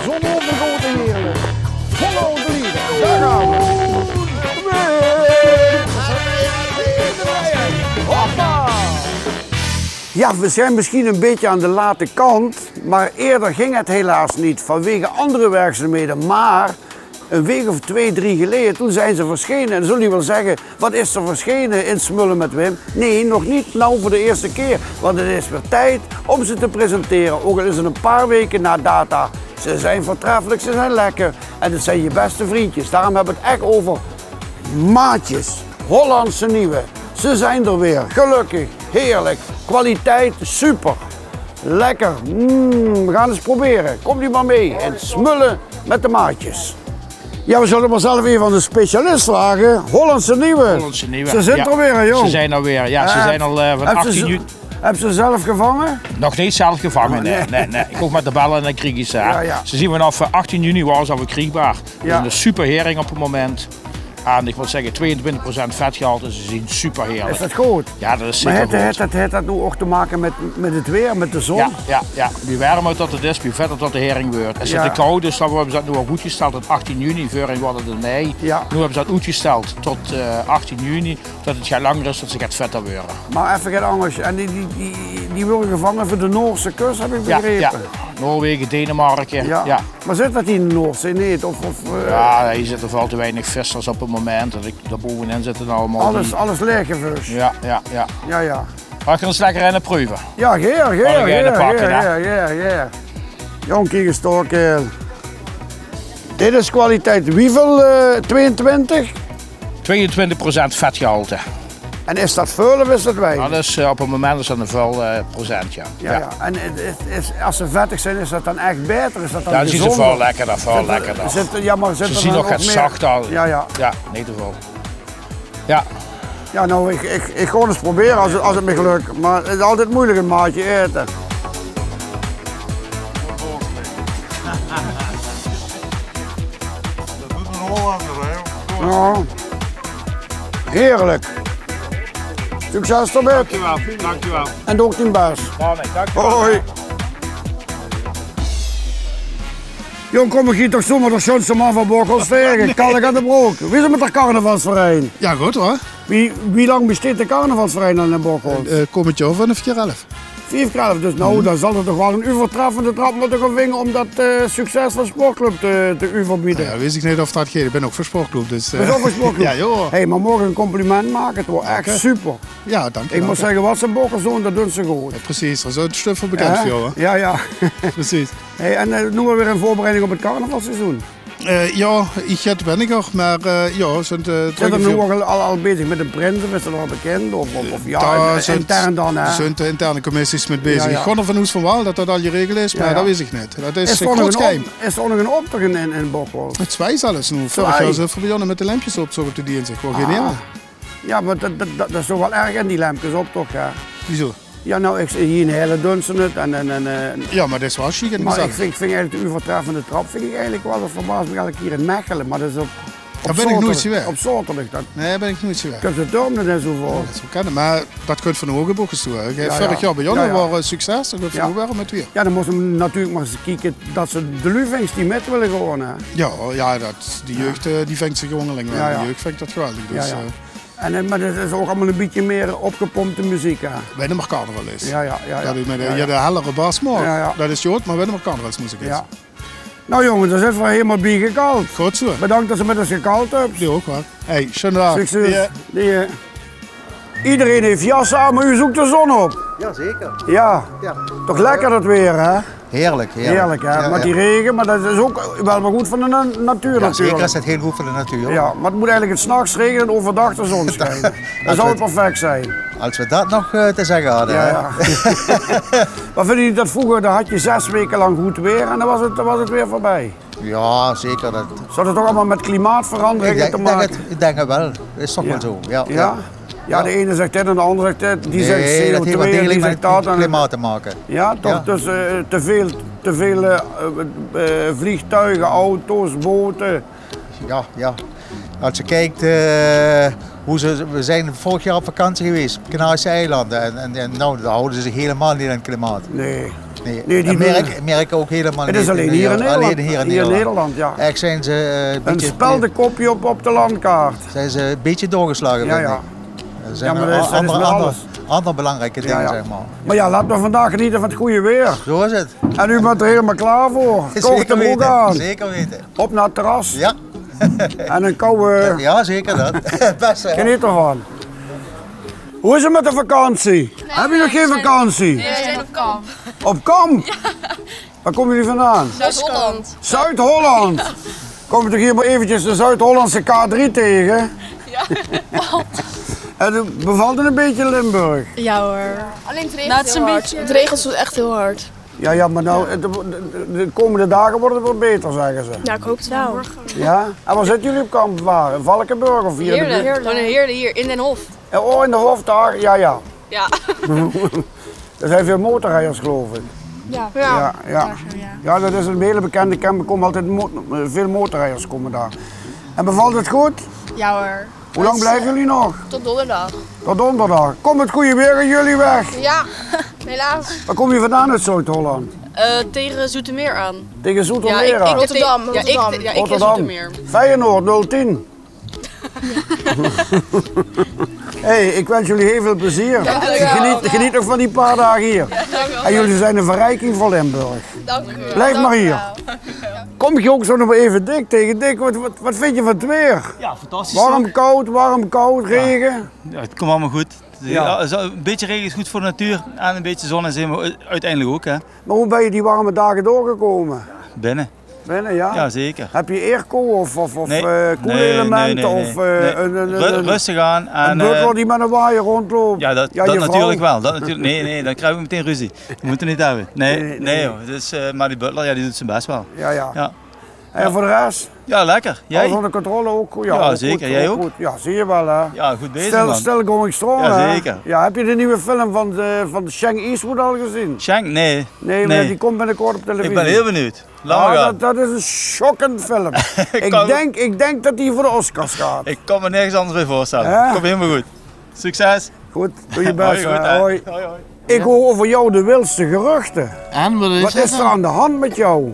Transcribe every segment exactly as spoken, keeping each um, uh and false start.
Zo'n overgrote heren. Follow the leader. Daar gaan we. Hoppa! Ja, we zijn misschien een beetje aan de late kant, maar eerder ging het helaas niet vanwege andere werkzaamheden. Maar een week of twee, drie geleden, toen zijn ze verschenen. En dan zullen jullie wel zeggen: "Wat is er verschenen in Smullen met Wim?" Nee, nog niet nou voor de eerste keer. Want het is weer tijd om ze te presenteren. Ook al is het een paar weken na data. Ze zijn voortreffelijk, ze zijn lekker. En het zijn je beste vriendjes. Daarom hebben we het echt over maatjes. Hollandse Nieuwe. Ze zijn er weer. Gelukkig. Heerlijk. Kwaliteit super. Lekker. Mm, we gaan eens proberen. Komt u maar mee. En Smullen met de maatjes. Ja, we zullen maar zelf even aan de specialist vragen. Hollandse Nieuwe. Hollandse Nieuwe, ja. Ze zijn er weer, hè, jong. Ze zijn er weer, ja. Ze zijn al, eh, van achttien juni. Heb je ze zelf gevangen? Nog niet zelf gevangen, nee, nee, nee. Ik hoef maar te bellen en dan krijg ik ze, hè. Ja, ja. Ze zien vanaf, eh, achttien juni waren ze al verkrijgbaar. Ja. Dat is een super hering op het moment. En ik moet zeggen, tweeëntwintig procent vetgehalte, ze zien super heerlijk. Is dat goed? Ja, dat is zeker goed. Maar heeft, heeft dat, heeft dat nou ook te maken met, met het weer, met de zon? Ja, ja, ja. Wie warmer dat het is, wie vetter dat de hering wordt. Is het te koud, dus dan hebben ze dat nu al goed gesteld tot achttien juni. Vorig jaar was het in mei. Ja. Nu hebben ze dat uitgesteld tot, eh, achttien juni, dat het gaat langer is, dat ze gaat vetter worden. Maar even get anders. En die, die, die, die worden gevangen voor de Noorse kust, heb ik begrepen. Ja, ja. Noorwegen, Denemarken. Ja. Ja. Maar zit dat in de Noordzee? Nee, of, of, eh, ja, hier zitten veel te weinig vissers op het moment. Dat ik, daar bovenin zitten allemaal alles, die alles leeggevist. Ja, ja, ja. Ja, ja. Maar we gaan eens lekker in de proeven. Ja, geer, geer, geer, geer, geer. Jong, kiek eens toch, kerel. Dit is kwaliteit. Wieviel, eh, tweeëntwintig? Tweeëntwintig procent vetgehalte. En is dat veel of is dat weinig? Dat is, eh, op het moment is dat een veel, eh, procent, ja. Ja, ja. En het is, is, als ze vettig zijn, is dat dan echt beter? Is dat dan gezonder? Ja, dan zien ze veel lekkerder, veel lekkerder. Zit, ja, maar zit er dan ook meer? Ze zien nog get zachter. Ja, ja. Ja, niet te veel. Ja. Ja, nou, ik, ik, ik ga eens proberen als het, als het me gelukt. Maar het is altijd moeilijk een maatje eten. Dat doet een Hollander, hè? Ja. Heerlijk. Succes ermee. Dankjewel, dankjewel. En doe ook dien best. Ja, nee, dankjewel. Hoi. Jong, kom ik hier toch zomaar de schoonste man van Bocholt tegen. Kalk aan de broek. Wie is het met de carnavalsverein? Ja, goed hoor. Wie, wie lang besteedt de carnavalsverein al in Bocholt? Eh, komend jaar vanaf jaar elf. Vief keer elf, dus nou, dan zal er toch wel een overtreffende trap moeten gaan vinden om dat, eh, succes van sportclub te, te overbieden. Ja, wist ik niet of dat geeft. Ik ben ook voor sportclub, dus, eh. Ben je ook voor sportclub? Ja, joh. Hey, maar mag ik een compliment maken? Het was echt super. Ja, dank je wel. Ik moet zeggen, wat ze in Bocholt doen, dat doen ze goed. Ja, precies, daar is het stuk voor bekend voor jou, hè? Ja, ja. Precies. Hey, en, eh, nu weer in voorbereiding op het carnavalseizoen. Eh, ja, ik het weniger, maar, eh, ja, zijn, eh, zijn er nu ook al, al, al bezig met een prins, of is dat al bekend? Of, of, of ja, intern dan, hè? Zijn de interne commissies met bezig. Ja, ja. Ik ga ervan uit van wel dat dat al geregeld is, maar dat weet ik niet. Dat is groot geheim. Is er ook nog een optocht in, in, in Bocholt? Het is zelfs nu. Vorig jaar zijn we begonnen met de lampjes op, zo op de dienst. Gewoon geniaal. Ja, maar dat, dat, dat, dat is toch wel erg in die lampjes op, toch, hè? Wieso? Ja, nou, ik zie hier een hele dunne en, en, en, eh, ja, maar dat is wel chic en maar ik vind, ik vind eigenlijk de overtreffende trap vind ik eigenlijk wel, dat verbaast me elke keer in Mechelen, maar dat is op, op zaterdag. Daar ben ik nooit geweest. Op zaterdag, dat... Nee, daar ben ik nooit geweest. Kun je de turm net zo voor. Ja, dat zou kunnen, maar dat komt van de hoge bochten toe, hè. Ja, vorig jaar bij jou, ja, ja, was, eh, succes, dat komt van hoge met weer. Ja, dan moeten we natuurlijk maar eens kijken dat ze de lui vindt die met willen gaan, hè. Ja, ja, dat, die jeugd, eh, die vindt zich onderling wel. Ja, ja. De jeugd vindt dat geweldig, dus, ja, ja, eh, En, eh, maar dat is ook allemaal een beetje meer opgepompte muziek, hè? Wenn er maar carnaval is. Ja, ja, ja, ja. Dat is met de, ja, ja, de hellere bas, maar dat is goed, maar wenn er maar carnavalsmuziek is. Ja. Nou jongens, daar zijn we helemaal bij gekald. Goed zo. Bedankt dat je met ons gekald hebt. Jij ook, hoor. Hey, schönen dag. Succes. Ja. Die, eh, iedereen heeft jassen aan, maar u zoekt de zon op. Jazeker. Ja. Ja. Toch lekker dat weer, hè? Heerlijk, heerlijk. Heerlijk, hè? Ja, met die regen, maar dat is ook wel weer goed voor de na-, natuur natuurlijk. Ja, zeker is het heel goed voor de natuur. Ja, maar het moet eigenlijk 's nachts regenen en overdag de zon schijnen. Dan zou het perfect zijn. Als we dat nog, eh, te zeggen hadden, hè? Ja, ja. Maar vind je niet dat vroeger, dan had je zes weken lang goed weer en dan was het, dan was het weer voorbij? Ja, zeker. Dat... Zou dat ook allemaal met klimaatverandering te maken? Ik denk, ik denk het, ik denk het wel. Is toch wel zo, ja. Ja? Ja, de ene zegt dit en de ander zegt dit. Die zegt C O twee en die zegt dat. Nee, dat heeft wel degelijk met klimaat te maken. Ja, toch? Ja. Dus, eh, te veel, te veel, eh, eh, vliegtuigen, auto's, boten. Ja, ja. Als je kijkt, eh, hoe ze, we zijn vorig jaar op vakantie geweest op Canarische eilanden. En, en, en nou, daar houden ze zich helemaal niet aan het klimaat. Nee. Nee, die Amerika, doen Amerika ook helemaal niet. Het is alleen hier in Nederland. Alleen hier in Nederland. Hier in Nederland, ja. Echt zijn ze, eh, een beetje, speldenkopje op, op de landkaart. Zijn ze een beetje doorgeslagen, ja, vind ik. Ja. Er zijn, ja, maar dat is, dat is andere, met alles. Andere belangrijke dingen, zeg maar. Maar ja, laten we vandaag genieten van het goede weer. Zo is het. En u bent er helemaal klaar voor. Korte broek aan. Zeker weten. Op naar het terras. Ja. En een koude. Ja, zeker dat. Best wel. Geniet ervan. Hoe is het met de vakantie? Hebben jullie nog geen vakantie? Nee, we zijn op kamp. Op kamp? Ja. Waar komen jullie vandaan? Zuid-Holland. Zuid-Holland. Komen we toch hier maar eventjes de Zuid-Hollandse K drie tegen? Ja. En bevalt het een beetje, Limburg? Ja hoor. Alleen het regent heel hard. Het regent soms echt heel hard. Ja, ja, maar nou, de, de, de komende dagen wordt het weer beter, zeggen ze. Ja, ik hoop het wel. Ja? En waar zitten jullie op kamp? Waar? In Valkenburg of hier in de buurt? Heerlen. Gewoon in Heerlen, hier in Den Hof. Oh, in Den Hof daar? Ja, ja. Ja. Er zijn veel motorrijders, geloof ik. Ja. Ja, ja. Ja, dat is een hele bekende camp. Er komen altijd mo-, veel motorrijders komen daar. En bevalt het goed? Ja hoor. Hoe lang blijven jullie nog? Tot donderdag. Tot donderdag. Komt het goede weer aan jullie weg? Ja, helaas. Waar kom je vandaan uit Zuid-Holland? Eh, tegen Zoetermeer aan. Tegen Zoetermeer aan? Rotterdam, ja, ik, Rotterdam. Ja, ik tegen Zoetermeer. Feyenoord, nul tien. Hey, ik wens jullie heel veel plezier. Dank u wel. Geniet, geniet nog van die paar dagen hier. Ja, dank u wel. En jullie zijn een verrijking voor Limburg. Dank u wel. Blijf maar hier. Dank u wel. Kom ik je ook zo nog maar even Dick tegen. Dick, wat, wat, wat vind je van het weer? Ja, fantastisch toch? Warm, koud, warm, koud, regen. Ja, het komt allemaal goed. Ja. Ja, zo, een beetje regen is goed voor de natuur en een beetje zon en zon uiteindelijk ook, hè. Maar hoe ben je die warme dagen doorgekomen? Binnen. Binnen, ja? Ja, zeker. Heb je airco of, of, of, eh, koelelementen of, eh, een, een, een, een butler die met een waaier rondloopt? Nee, nee, nee, nee. Ru-, rustig aan en, eh, ja, dat, dat natuurlijk wel. Dat natuurlijk, nee, nee, dan krijgen we meteen ruzie. Dat moeten we niet hebben. Nee, nee, nee, nee, joh. Dus, eh, maar die butler, ja, die doet zijn best wel. Ja, ja. Ja. En voor de rest? Ja, lekker. Jij? Alles onder controle ook? Ja, ook zeker. Jij ook? Goed. Ja, zie je wel, hè? Ja, goed bezig, man. Still, still going strong, hè? Ja, zeker. Ja, heb je de nieuwe film van de, van Shang Eastwood al gezien? Shang? Nee. Nee, maar die komt binnenkort op televisie. Ik ben heel benieuwd. Laat maar gaan. Dat, dat is een schokkend film. Ik denk, ik denk dat die voor de Oscars gaat. Ik kan me nergens anders bij voorstellen. Hè? Komt helemaal goed. Succes. Goed, doe je best, hè. Hoi, hoi. Hoi, hoi. Ik hoor over jou de wildste geruchten. En wat is er aan de hand met jou?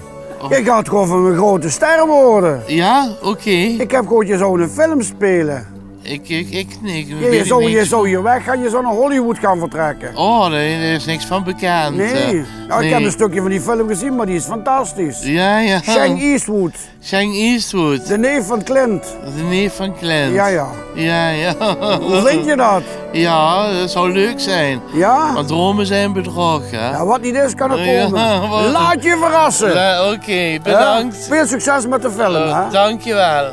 Je gaat gewoon van een grote ster worden. Ja, oké. Ik heb gehoord, je zou in een film spelen. Ik, ik, ik, nee, ik weet het niet. Je zou, je zou hier weggaan, je zou naar Hollywood gaan vertrekken. Oh, nee, daar is niks van bekend. Nee. Nou, ik heb een stukje van die film gezien, maar die is fantastisch. Ja, ja. Shang Eastwood. Shang Eastwood. De neef van Clint. De neef van Clint. Ja, ja. Ja, ja. Hoe vind je dat? Ja, dat zou leuk zijn. Ja? Want Rome zijn bedrog, hè? Ja, wat niet is, kan er komen. Laat je verrassen. Ja, oké, bedankt. Veel succes met de film, hè? Dankjewel.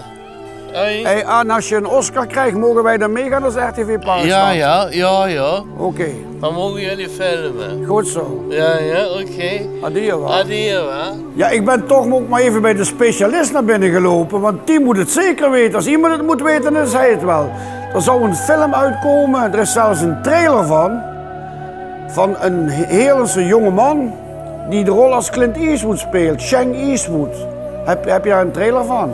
Hoi. Hey, en als je een Oscar krijgt, mogen wij dan meegaan als R T V Pakistan? Ja, ja, ja, ja. Oké. Dan mogen jullie filmen. Goed zo. Ja, ja, oké. Adieu, hoor. Adieu, hè. Ja, ik ben toch ook maar even bij de specialist naar binnen gelopen, want die moet het zeker weten. Als iemand het moet weten, dan is hij het wel. Er zou een film uitkomen, er is zelfs een trailer van, van een Heerlense jongeman die de rol als Clint Eastwood speelt, Shang Eastwood. Heb, heb je daar een trailer van?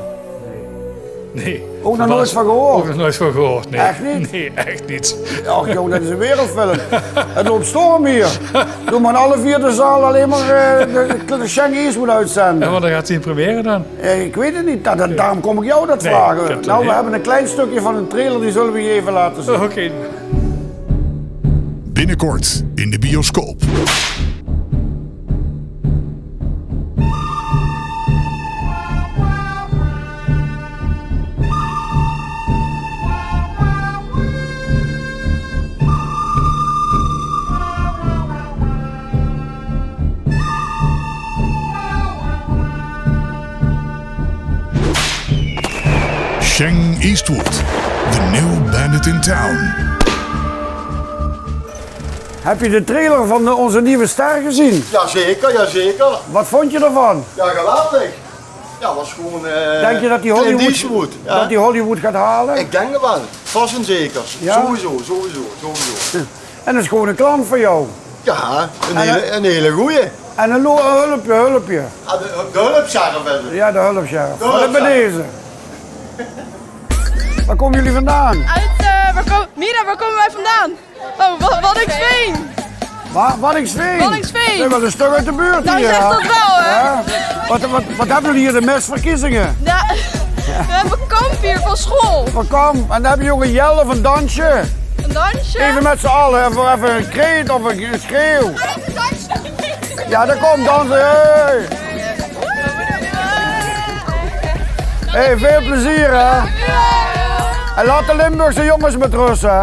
Nee. Ook nog nooit van gehoord? Ook nog nooit van gehoord, nee. Echt niet? Nee, echt niet. Och jong, dat is een wereldfilm. Het loopt storm hier. Doe maar in alle vier de zaal alleen maar, eh, de, de Shang Eastwood uitzenden. Ja, maar dan gaat hij het proberen dan. Eh, ik weet het niet. Da-, da-, daarom kom ik jou dat vragen. Nou, we hebben een klein stukje van een trailer, die zullen we je even laten zien. Oké. Binnenkort in de bioscoop. Shang Eastwood, the new bandit in town. Heb je de trailer van de, onze nieuwe ster gezien? Jazeker, jazeker. Wat vond je ervan? Ja, geweldig. Ja, was gewoon, eh, Clint Eastwood, ja. Denk je dat hij Hollywood, dat hij Hollywood gaat halen? Ik denk het wel. Vast en zeker. Ja? Sowieso, sowieso, sowieso. En dat is gewoon een klant van jou? Ja, een hele, een hele goeie. En een lo-, een hulpje, hulpje. Ah, de, de hulpsheriff is het. Ja, de hulpsheriff. De hulpsheriff. Maar bij deze. Waar komen jullie vandaan? Uit, eh, waar ko- Mira, waar komen wij vandaan? Oh, Wa- Waddinxveen. Wa- Waddinxveen? Waddinxveen. Zeen wel ein stök oet de buurt hie, hè? Nou, zeg dat wel, hè? Ja. Wat, wat, wat hebben jullie hier, de mestverkiezingen? Ja, we hebben kamp hier van school. Van kamp. En dan hebben jullie jonge Jelle van dansje. Een dansje? Even met z'n allen, even, even een kreet of een schreeuw. Even dansje. Ja, daar komt dansen. Hey. Hey, veel plezier, hè? En laat de Limburgse jongens met rust, hè?